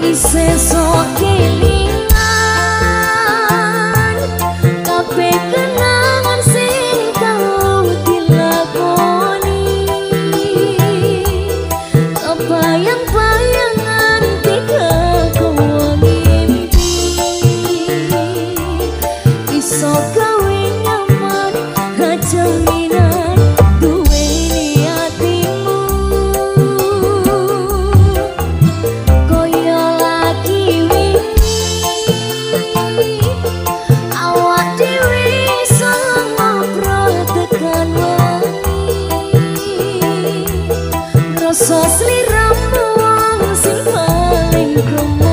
Isih kelingan kabeh kenangan sing tau dilakoni, kebayang-bayang nganti kegawa mimpi. Iso gawe nyaman ra jaminan duweni atimu, kaya lagi wingi awak dhewe iso ngobrol tekan wengi. Rasa sliramu wong sing paling krama.